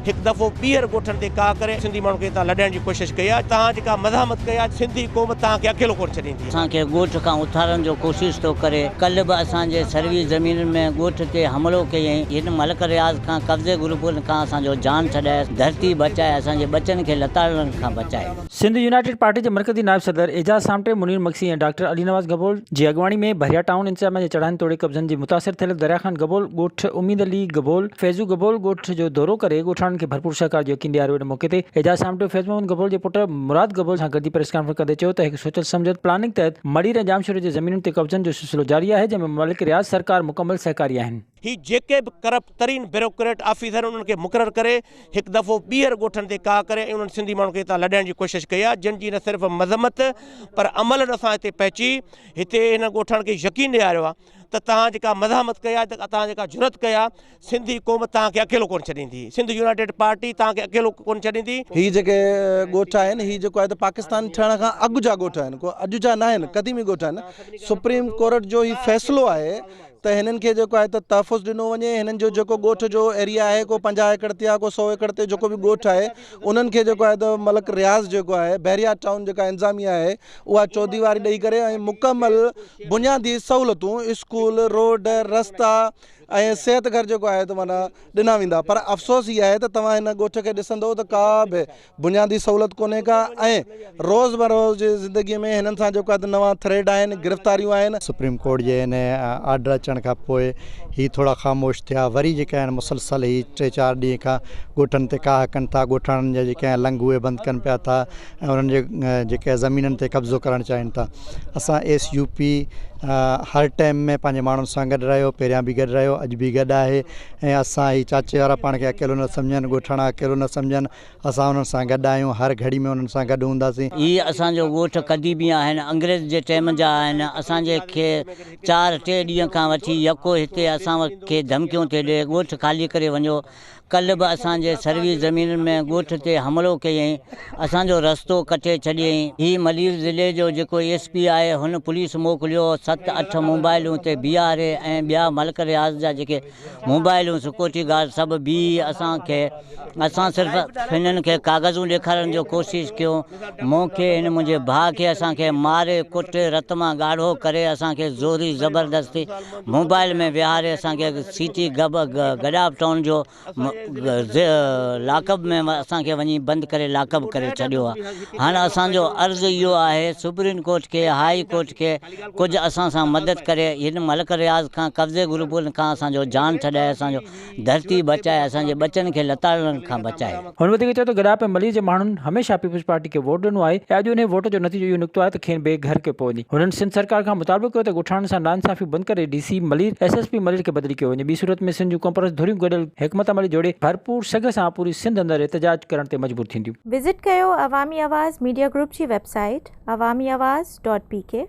هڪ دفعو ٻيهر ڳوٺن تي ڪاهه ڪري سنڌي ماڻهن کي هتان لڏائڻ جي ڪوشش ڪئي آهي. توهان جيڪا مزاحمت ڪئي آهي سنڌي قوم توهان کي اڪيلو ڪونه ڇڏيندي. اسان کي ڳوٺ کان اٿارڻ جو ڪوشش ٿو ڪري. ڪلهه به اسان جي سروي زمينن ۾ ڳوٺ تي حملو ڪيائين. هن ملڪ رياض کان قبضي گروپن کان اسان جو جان ڇڏائي ڌرتي بچائي اسان جي ٻچن کي لتاڙڻ کان بچائي. سنڌ يونائيٽيڊ پارٽي جي مرڪزي نائب صدر اعجاز سامٽي، منير مگسي ۽ ڊاڪٽر علي نواز گبول جي اڳواڻي ۾ ڀريا ٽائون انتظاميا جي چڙهاين توڙي قبضن جي متاثر ٿيل دريا خان گبول ڳوٺ اميد علي گبول، فيضو گبول ڳوٺ جو دورو ڪري ڳوٺاڻن کي ڀرپور سهڪار جو يقين ڏياريو ان موقعي تي اعجاز سامٽيو فيض محمد گبول جي پٽ مراد گبول سان گڏجي پريس ڪانفرنس ڪندي چيو ته هڪ سوچيل سمجهيل پلاننگ تحت مڙير ۽ ڄامشوري جي زمينن تي قبضن جو سلسلو جاري آهي جنهن ۾ ملڪ رياض سرڪار مڪمل سهڪاري آهن. هي جيڪي به ڪرپٽ ترين بيروڪريٽ آفيسر انهن کي مقرر ڪري هڪ دفعو ٻيهر ڳوٺن تي ڪاهه ڪري ۽ انهن سنڌي ماڻهن کي هتان لڏائڻ جي ڪوشش ڪئي آهي جن جي نه صرف مذمت پر عملن اسان هتي پهچي هتي هن ڳوٺاڻن کي يقين ڏياريو آهي ته توهان جيڪا مزاحمت ڪئي آهي توهان جيڪا جرئت ڪئي آهي سنڌي قوم توهان کي اڪيلو ڪونه ڇڏيندي سنڌ يونائيٽيڊ پارٽي توهان کي اڪيلو ڪونه ڇڏيندي. هي جيڪي ڳوٺ آهن هي جيڪو آهي ته پاڪستان ٺهڻ کان اڳ جا ڳوٺ آهن ڪو اڄ جا ناهن قديمي ڳوٺ آهن سپريم ڪورٽ جو هي فيصلو آهي ته هنن کي جيڪو آهي ته تحفظ ڏنو وڃي هنن جو جيڪو ڳوٺ جو ايريا آهي ڪو 50 ايڪڙ تي آهي ڪو 100 ايڪڙ تي جيڪو به ڳوٺ آهي انهن کي جيڪو آهي ته ملڪ رياض جيڪو آهي بحريا ٽائون جيڪا انتظاميا آهي اها چوديواري ڏئي ڪري ۽ مڪمل بنيادي سهولتون اسڪول روڊ رستا ۽ صحت گهر جيڪو آهي ته معنيٰ ڏنا ويندا پر افسوس هي آهي ته توهان هن ڳوٺ کي ڏسندو ته ڪا به بنيادي سهولت ڪونهي ڪا ۽ روز بروز جي زندگي ۾ هنن سان جيڪو آهي ته نوان ٿريڊ آهن گرفتاريون آهن. سپريم ڪورٽ جي ان آرڊر اچڻ کان پوء هي ٿورا خاموش ٿيا وري جيڪي آهن مسلسل هي ٽي چار ڏينهن کان ڳوٺن تي ڪاهه ڪن ٿا ڳوٺاڻن جا جيڪي آهن لنگهه اهي بند ڪن پيا ٿا ۽ انهن جي جيڪي زمينن تي قبضو ڪرڻ چاهين ٿا اسان ايس يو پي هر ٽائيم ۾ پنهنجي ماڻهن سان گڏ رهيو پهريان به گڏ رهيو اڄ به گڏ آهي ۽ اسان هي چاچي وارا پاڻ کي اڪيلو نه سمجهن ڳوٺاڻا اڪيلو نه سمجهن اسان انهن سان گڏ آهيون هر گهڙي ۾ انهن سان گڏ هونداسين. هي اسان جو ڳوٺ قديمي آهن انگريز جي ٽيم جا آهن اسان جي کي چار ٽي ڏينهن کان وٺي يڪو هتي اسان کي ڌمڪيون ٿي ڏي ڳوٺ خالي ڪري وڃو ڪلهه به اسان جي سروي زمينن ۾ ڳوٺ تي حملو ڪيائين، اسان جو رستو ڪٽي ڇڏيائين. هي ملير ضلعي جو جيڪو ايس پي آهي هن پوليس موڪليو ست اٺ موبائلون تي بيهاري ۽ ٻيا ملڪ رياض جا جيڪي موبائلون سڪيورٽي گارڊ سڀ بيهي اسان کي اسان صرف هنن کي ڪاغذون ڏيکارڻ جو ڪوشش ڪيو مون کي هن منهنجي ڀاء کي اسان کي ماري ڪٽي رت مان ڳاڙهو ڪري اسان کي زوري زبردستي موبائل ۾ ويهاري اسان کي سيٽي گڏاپ ٽائون جو لاڪ اپ ۾ اسان کي وڃي بند ڪري لاڪ اپ ڪري ڇڏيو آهي هاڻ اسان جو عرض اهو آهي سپريم ڪورٽ کي هائي ڪورٽ کي ڪجهه اسان سان مدد ڪري هن ملڪ رياض کان قبضي گروپن کان اسان جو جان ڇڏائي اسان جو ڌرتي بچائي اسان جي ٻچن کي لتاڙڻ کان بچائي. هن وڌيڪ چيو ته گڏاپ ۽ ملير جي ماڻهن هميشه پيپلز پارٽي کي ووٽ ڏنو آهي ۽ اڄ انهي ووٽ جو نتيجو اهو نڪتو آهي ته کين بي گهر ڪيو پيو وڃي. هنن سنڌ سرڪار کان مطالبو ڪيو ته ڳوٺاڻن سان ناانصافيون بند ڪري D C Malir, S S P Malir کي بدلي ڪيو وڃي ٻي صورت ۾ سنڌ جون قومپرست ڌريون گڏيل حڪمت عملي جوڙي ڀرپور سگهه سان پوري سنڌ اندر احتجاج ڪرڻ تي مجبور ٿينديون. وزٽ ڪيو عوامي آواز ميڊيا گروپ جي web site Awami Awaz dot P K.